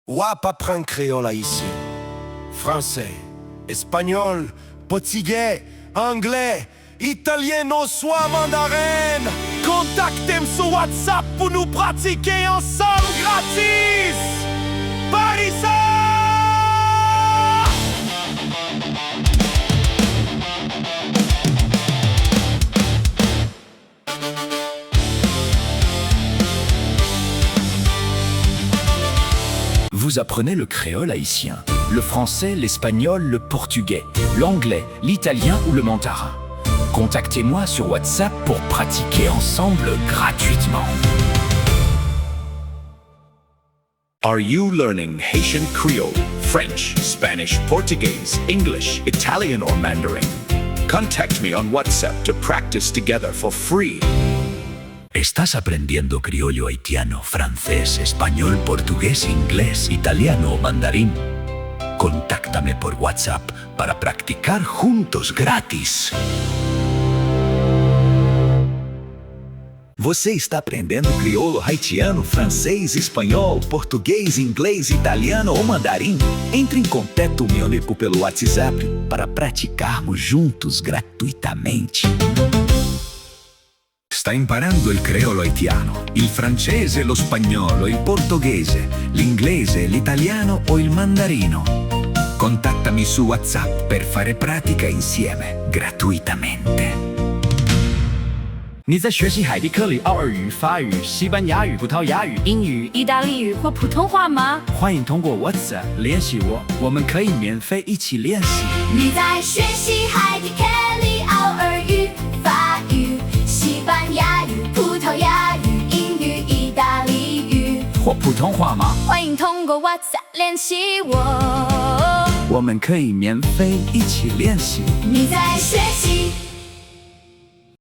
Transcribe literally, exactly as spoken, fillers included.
W ap aprann kreyòl ayisyen, fransè, espanyòl, pòtigè, anglè, italyen oswa mandaren. Kontakte m sou WhatsApp pou nou pratike ansanm gratis! Parisa! Vous apprenez le créole haïtien, le français, l'espagnol, le portugais, l'anglais, l'italien ou le mandarin. Contactez-moi sur WhatsApp pour pratiquer ensemble gratuitement. Are you learning Haitian Creole, French, Spanish, Portuguese, English, Italian, or Mandarin? Contact me on WhatsApp to practice together for free. ¿Estás aprendiendo criollo haitiano, francés, español, portugués, inglés, italiano o mandarín? Contáctame por WhatsApp para practicar juntos gratis. Você está aprendendo crioulo haitiano, francês, espanhol, português, inglês, italiano ou mandarim? Entre em contato comigo pelo WhatsApp para praticarmos juntos gratuitamente. Sta imparando il creolo haitiano, il francese, lo spagnolo, il portoghese, l'inglese, l'italiano o il mandarino? Contattami su WhatsApp per fare pratica insieme, gratuitamente. 你在学习海地克里奥尔语、法语、西班牙语、葡萄牙语、英语、意大利语或普通话吗？欢迎通过 WhatsApp 联系我，我们可以免费一起练习。你在学习海地克里奥尔语、法语、西班牙语、葡萄牙语、英语、意大利语或普通话吗？欢迎通过 WhatsApp 联系我。我们可以免费一起练习。你在学